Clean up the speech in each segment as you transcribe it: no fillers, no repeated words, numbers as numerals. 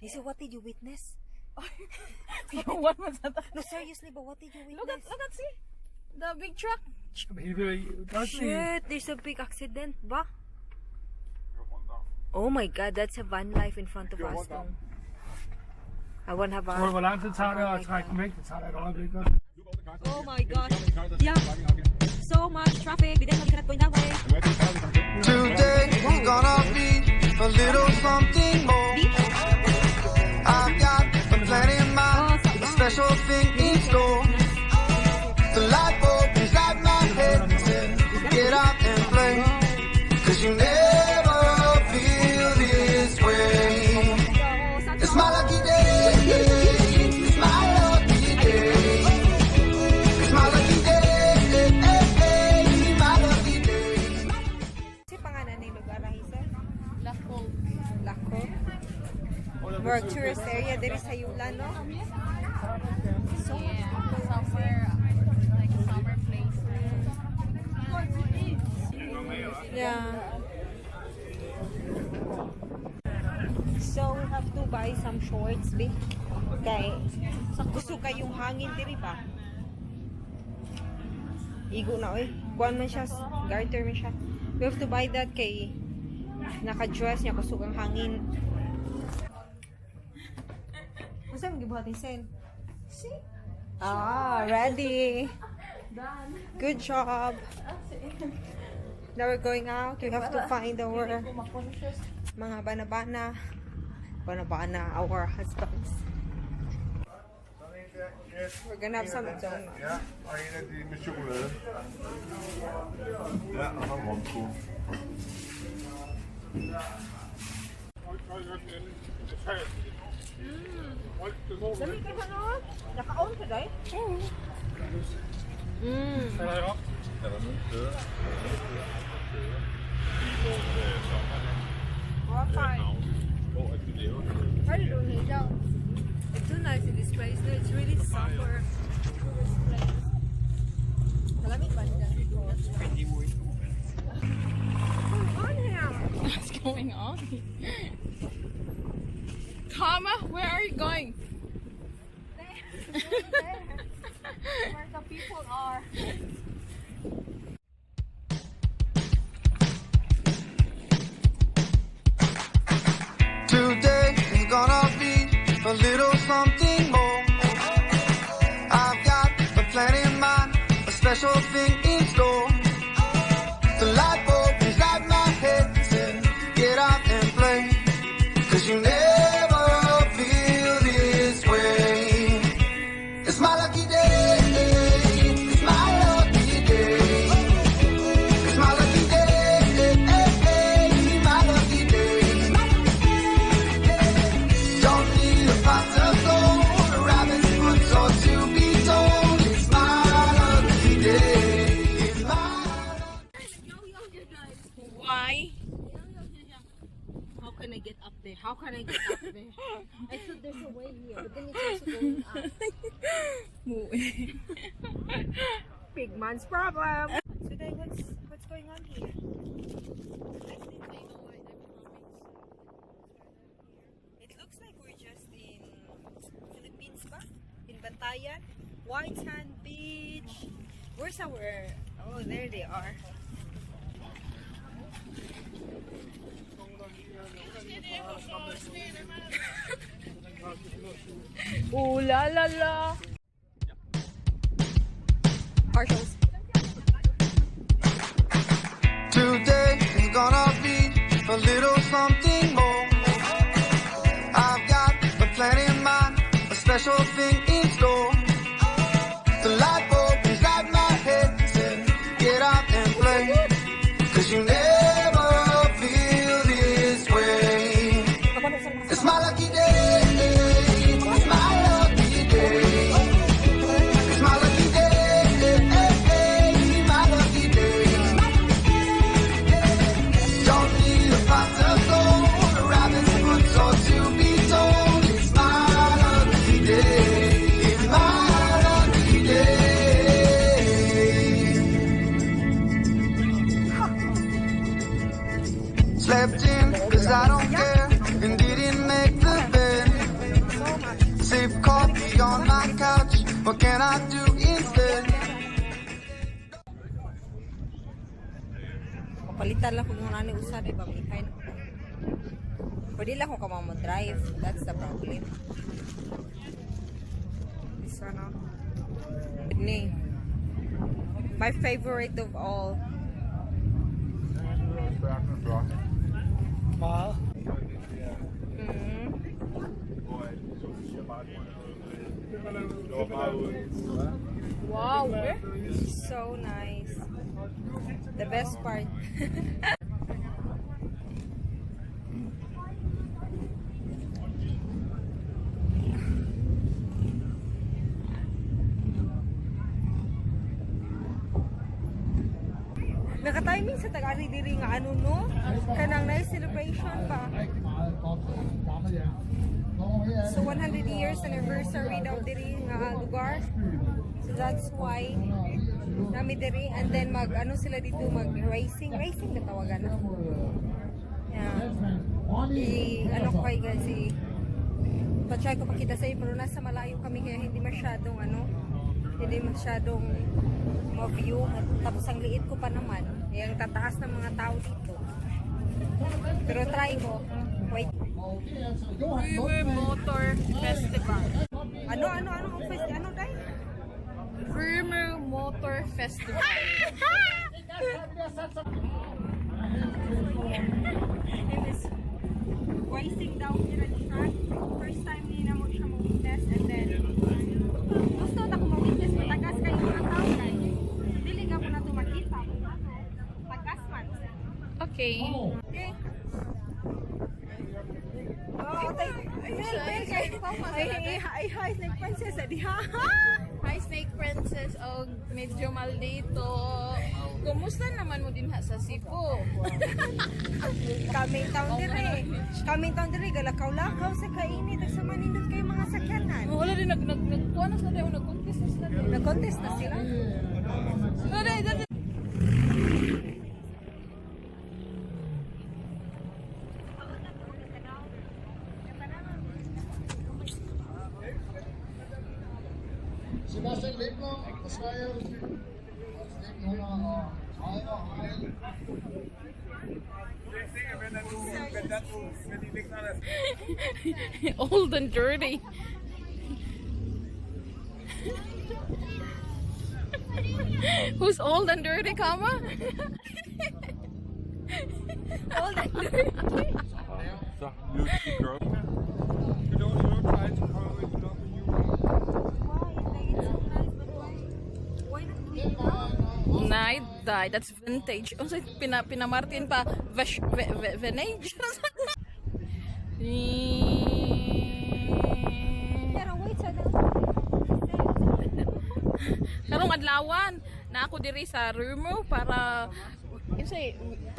He said, what did you witness? What was that? No, seriously, but what did you witness? Look at, see. The big truck. Shit, there's a big accident, ba? Oh my god, that's a van life in front of us. Though. I won't have a... Hvor lang tid tager det at trække dem væk? Det tager da et øjeblik. Oh my god. Yeah. So much traffic. We definitely cannot go that way. Today is gonna be a little something more. I've got a plan in mind, a special thing in store. The light bulb inside my head said, get out and play. 'Cause you never feel this way. It's my lucky day. It's my lucky day. It's my lucky day. My lucky day. Si pangalan ng lugar, Rahisa? Lako. Lako. More tourist area. There is Sayula, no? So, Yeah, somewhere like a summer place. yeah. So, we have to buy some shorts, be. Kay, gusto kayong hangin diri ba? Igo na, oy. Kuan man siya, garter man siya. We have to buy that kay naka-dress niya, gusto kang hangin. Masa mo gibuhatin sen? See? Ah, ready. Done. Good job. Now we're going out. We have to find our mga banabana. Banabana, our husbands. We're gonna have some donut. Ja, og en af de med chokolade. Ja, og så romkugel. Dami ka ba no? Naka-on ka dahil? Falder jeg op? Er der nogle steder? Hvor er de laver det? It's too nice in this place. No, it's really summer. Malamig ba dyan? On here. What's going on? Kama, where are you going? Where the people are. Today is gonna be a little something more. I've got a plan in mind, a special thing in store. The light bulb inside my head said, get out and play. 'Cause you never feel this way. It's my lucky day. It's my lucky day. It's my lucky day. My lucky day. Don't need a pot of gold, a rabbit's foot or to be told. It's my lucky day. It's my Why? How can I get up there? How can I get up there? I thought there's a way here, but then it's also going up. Big man's problem. Today, what's going on here? It looks like we're just in Philippines, ba? In Bantayan, White Sand Beach. Where's our? Oh, there they are. Ooh la la la. Partials. Today is gonna be a little something more. I've got a plan in mind, a special thing in store. The light bulb inside my head said, get out and play. 'Cause you never feel this way. It's my lucky day. It's my lucky day. It's my lucky day. My lucky day. Don't need a pot of gold, a rabbit's foot or to be told. It's my lucky day. What can I do instead? Kapalitan lang ko muna ni usa, di ba? Kain ko. Pwede lang ko mo drive. That's the problem. This one, oh. Sydney. My favorite of all. Meget. Mm. Wow. So nice. The best part. Naka-timing sa Tagari diri nga ano no? Kanang nice celebration pa. So 100 years anniversary daw diri nga lugar. So that's why nami diri and then mag ano sila dito mag racing na tawagan na. Yeah. Ano ko kay guys pa-try ko pakita sa inyo pero nasa malayo kami kaya hindi masyadong ma-view tapos ang liit ko pa naman yung tataas ng mga tao dito pero try ko wait River Motor Festival. ano dahil River Motor Festival. racing daw here at track first time ni na mo siya ma-witness and then gusto na ko ma-witness matagas kayo mga tao guys dili ka po na ito makita tagas man Okay. okay ay hi snake princess adiha Hi Snake Princess. Oh, medyo maldito. Kumusta naman mo din sa Cebu? Kaming taon dire galakaw-lakaw sa kainit at sa manindot kayo mga sakyanan Wala din nagkuha na sila. Nag-contest na sila. nag-contest na sila Sebastian Lebner, das war ja Old and dirty. Who's old and dirty, Kama? old and dirty Så, you girl. You don't try to cover it, you why not we Night dye. That's vintage. Also, pinamartin pa. Vintage. pero wait sa Karong adlawan na ako diri sa Rumo para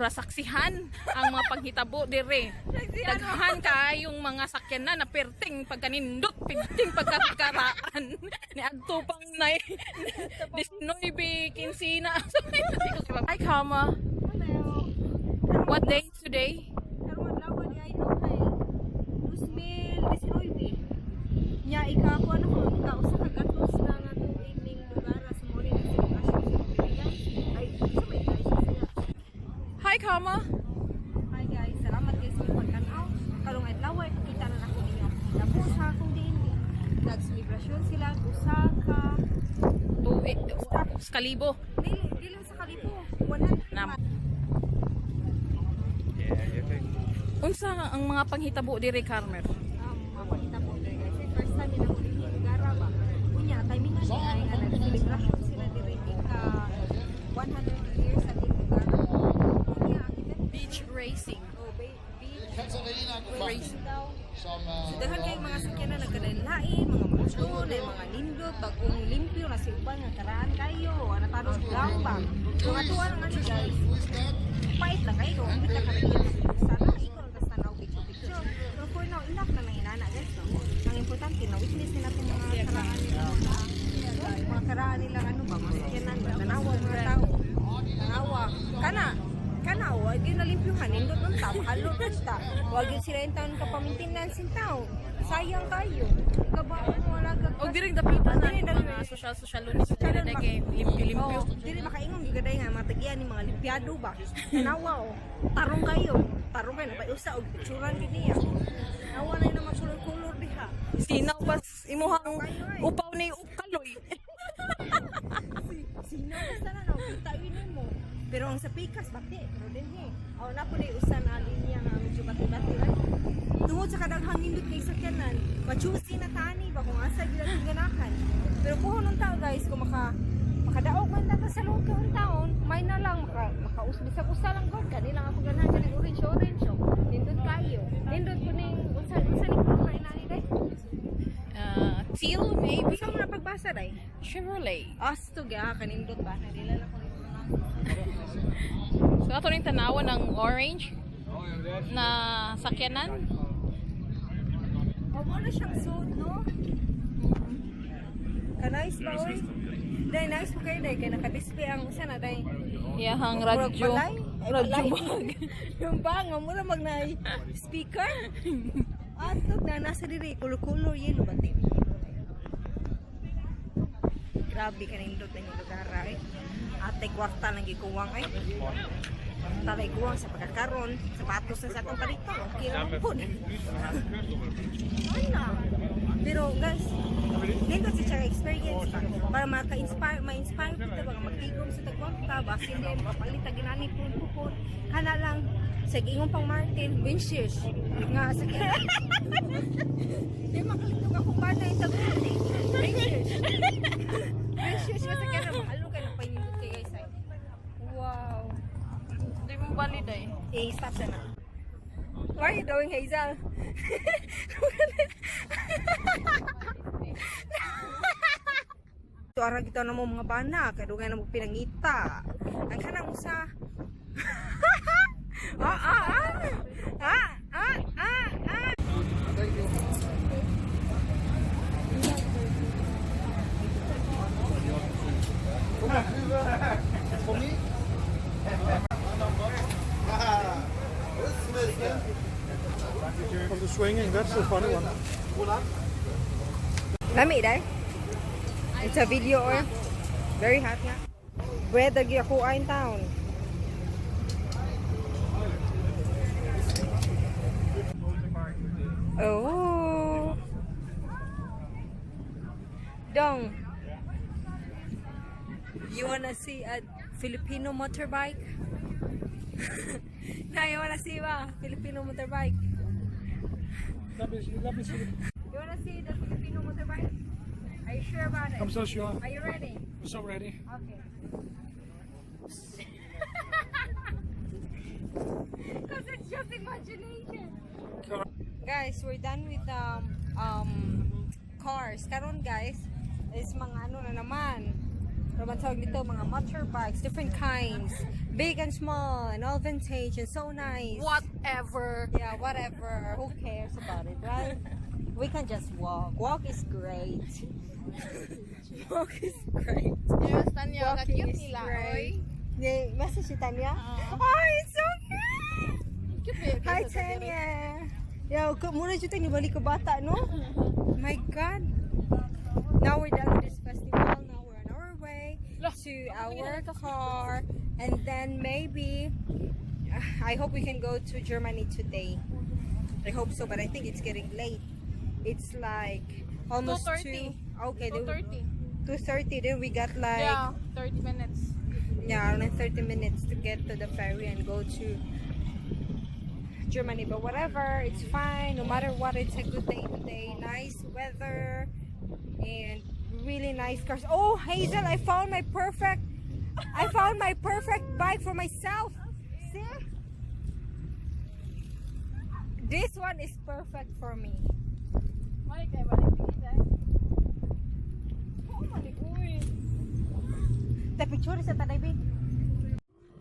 saksihan ang mga paghitabo dire. Daghan kayong mga sakyanan na perting pagkanindot, perting pagkakaraan ni adto pang nay 19 15 na. Hi Kama. What day is today? karong adlaw di ay no kay 2019 nya ikaw ano ko ikaw sa kagatos na nga tuig ning lugar sa mo rin sa Pilipinas ay sa may guys sila. Hi Kama. Hi guys, salamat guys sa pagtanaw. Karong adlaw ay pakita na nako ninyo. Damo sa akong din. Nag-celebration sila Osaka. Skalibo. Dili lang sa Kalibo. 100 Nam. man. Unsa ang mga panghitabo diri Carmer? Mapakita po guys. First time nila ko dito lugar ba. Kunya timing na ay nga nag-celebration sila diri ika 100 years sa dito lugar. Kunya ang event Beach racing. beach Katharina racing daw. som Daghan kay mga sakyanan nagkadalain, mga motor, mga nindot, bagong limpyo na siuban nga karaan kayo, ana tanos gambang. Kung atuan nga ni guys. Pait lang kayo, hindi ka kanagyan sana ikaw ang tanaw picture. Pero for now, enough na nang inana guys. No? Ang importante na witness nila itong mga karaan nila. Mga karaan nila ano ba, mga sakyanan, tanawa mga tao. Tanawa. Kana, wag yun nalimpyuhan, nindot ng tao, mahalot ng tao. Wag yun sila yung taon kapamintinan sin tao. Sayang kayo. Ikabaon mo wala ka. O direng dapitan na Dili, mga social lunis sila na kay limpyo-limpyo. Oh, dili makaingon gyud gaday nga mga tagyan ni mga limpyado ba. Nawa oh. Tarong kayo. Tarong kayo napay usa og picturean gid niya. Nawa na yung mga kulor-kulor diha. Sinaw pas imuhang upaw ni ukaloy. Sino basta na no, kita mo. Pero ang sa pikas bati, pero dinhi. Aw na po ni usa na linya nga medyo bati-bati right. Tungod sa kadaghang nindot kay sakyanan, ma-choosy na tani ba kung asa gyud ang ganahan. Pero kuha nung tao guys, kung makadaog man lang sa loob ng taon, may na lang makausbi sa kusa lang gud kanila ako ganahan kanang orange nindot kayo. Nindot ko ning unsa ni ko kay nani day. Teal maybe Bisa mo na pagbasa day. Chevrolet. Asto ga kanindot ba na dila lang ko So ato ring tanawan ng orange na sakyanan. O mo na siyang suit no. Kanais ba oy? Day nice po kayo day kay naka-display ang usa na day. Iyahang radyo. Radyo bag. Yung bang mo na magnay speaker. Ato na nasa diri color yellow ba tin. Grabe kanindot na yung lugar ay. Ate kwarta nang gikuwang ay. Talay kuwang sa pagkakaroon, sapatos na sa atong palito. Okay lang po. Ano? Pero guys, dito sa siya experience pa. Para ma-inspire kita ba magtigom sa tagkwarta ba hindi mapalit ang ginani po. Kana lang sa ingong pang Martin, Vinicius. Nga sa kaya. Di makalito ka kung paano yung tagkwarta. Vinicius. Vinicius ka sa kaya na mahalo ka ng panyindot kay guys ay. Wow. Hindi mo valid ay. Stop na. What are you doing, Hazel? Tuara kita na mo mga bana, kadugay na mo pinangita. Ang kanang usa. For me? Of the swinging, that's the funny one. Lami day. It's a video or very hot nga. Bread agi ako in town. Oh. Dong. You wanna see a Filipino motorbike? Now you wanna see ba Filipino motorbike? Let me see. You wanna see the Filipino motorbike? Are you sure about it? I'm so sure. Are you ready? I'm so ready. Okay. Because it's just imagination. Guys, we're done with cars. Karon guys, is mga ano na naman. Roman tawag dito, mga motorbikes, different kinds. Big and small, and all vintage, and so nice. Whatever. Yeah, whatever. Who cares about it, right? We can just walk. Walk is great. Walk is great. Yes, Tanya, Walking cute is nila, great. oy. Yeah, message si Tanya. Oo. Oh, it's so cute! Cute ba? Hi, Tanya! Yo, muna dito tayo balik ko bata, no? My God! Now we're done with this festival. Now we're on our way to our car. And then maybe, I hope we can go to Germany today. I hope so, but I think it's getting late. It's like almost 2:30. 2. Okay, 2:30. 2:30. Then we got like Yeah, 30 minutes. around 30 minutes to get to the ferry and go to Germany. But whatever, it's fine. No matter what, it's a good day today. Nice weather and really nice cars. Oh, Hazel, I found my perfect bike for myself. See? This one is perfect for me. Mali kay balik kita. Oh, mali uy. The picture is at the baby.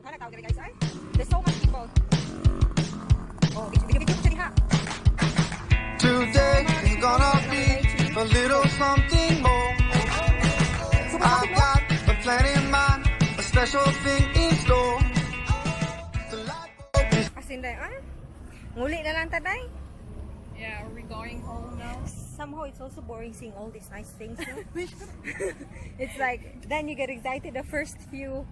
Hala tawag guys, ay. There's so much people. Oh, video ko siya diha. Today is gonna be a little something more. I've got a plan in mind, a special thing in store. The light bulb is As in, day, nguli na lang taday. Yeah, are we going home now? somehow it's also boring seeing all these nice things. No? It's like then you get excited the first few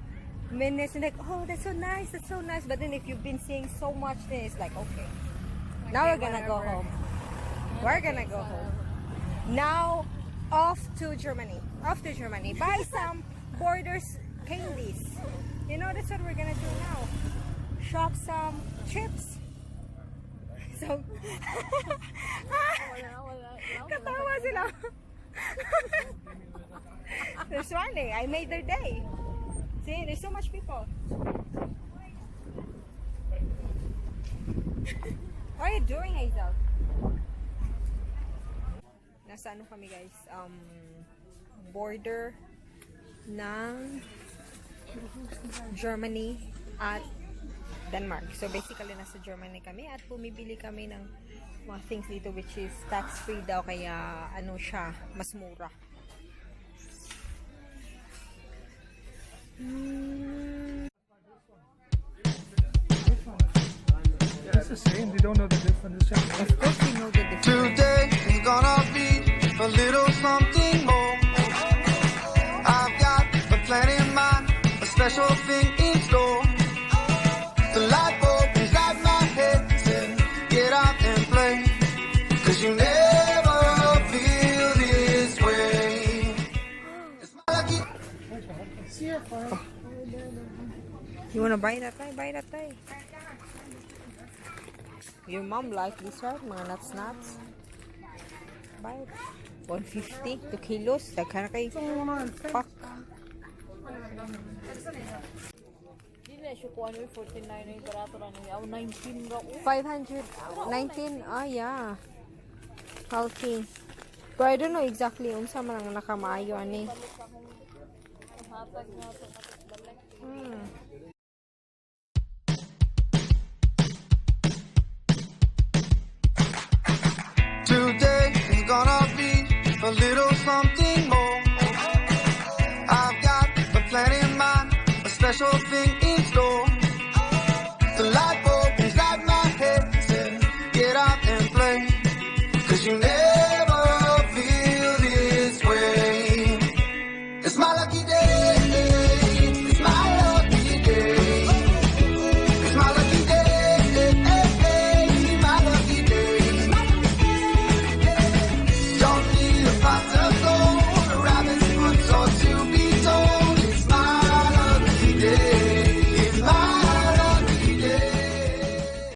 minutes and like, oh, that's so nice, that's so nice. But then if you've been seeing so much, then it's like, okay, now we're gonna go home. We're gonna go home. Now off to Germany. Off to Germany. Buy some Borders candies. You know, that's what we're gonna do now. Shop some chips. So, katawa sila. They're smiling. I made their day. See, there's so much people. What are you doing, Hazel? Nasa ano kami, guys? Border ng Germany at Denmark. So basically nasa Germany kami at bumibili kami ng mga things dito which is tax-free daw kaya ano siya, mas mura. It's the same. They don't know the difference. Of course we know the difference. Today is gonna be a little something more. I've got a plan in mind, a special thing in store. The light bulb inside my head said, get out and play, 'cause you never feel this way. It's my lucky. You wanna buy that tay? Buy that tay. Your mom like this, right? Mga nuts. Buy it. 150, 2 kilos. Daghan na kay pack. Dili siya ko ano 49 yung barato na niya. 19 ra. 519. Ah, yeah. Healthy. But I don't know exactly unsa man ang nakamaayo ani. Today is gonna be a little something more. I've got a plan in mind, a special thing in store. The light bulb inside my head said, get out and play, 'cause you never